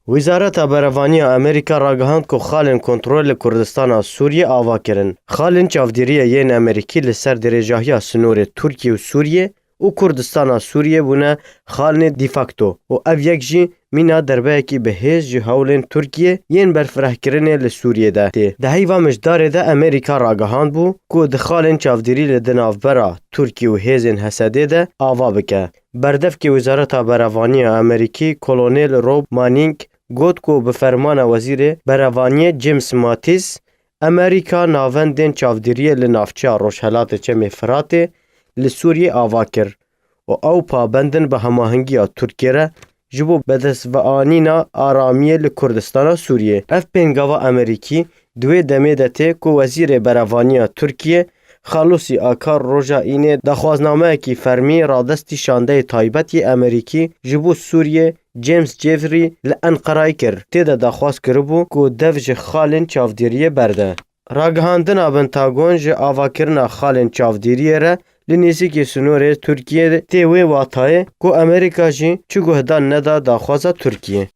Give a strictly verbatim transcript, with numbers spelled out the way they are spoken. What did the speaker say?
Wezareta Berevanî ya Amerîka ragihand ku xalên kontrol li Kurdistana Sûriyê ava kirin. Xalên çavdîriyê yên Amerîkî li ser dirêjahiya sinorê Tirkiye û Sûriyê û Kurdistana Sûriyê bûne xalnê de facto û ev yek jî mîna derbeyekî bi hêz ji hewlên Tirkiye yên berfirehkirinê li Sûriyê de tê. Di heyva mijdarê de Amerîka ragihand bû ku di xalên çavdîrî li di navbera Tirkiye û hêzên H S D'ê de ava bike. Berdevkê Wezareta Berevanî ya Amerîkî Kolonel Rob Manning got ku bi fermana Wezîrê Berevaniyê James Mattis, Amerîka navendên çavdîriyê li navçeya Rojhelatê Çemê Firatê li Sûriyê ava kir û ew pabend in bi hemahengiya Tirkiye re ji bo bedestveanîna aramiyê li Kurdistana Sûriyê. Ev pêngava Amerîkî di wê demê de tê ku Wezîrê Berevanî ya Tirkiye Xalûsî Akar roja Înê daxwaznameyekî fermî radestî şandeyê taybet yê Amerîkî ji bo Sûriyê James Jeffrey li Enqerayê kir. Tê de daxwaz kiribû ku dev ji xalên çavdîriyê berde. Ragihandina Pentagon ji avakirina xalên çavdîriyê re li nêzîkî sinorê Tirkiyê tê wê watayê ku Amerîka jî çi guhdan neda daxwaza Tirkiyê.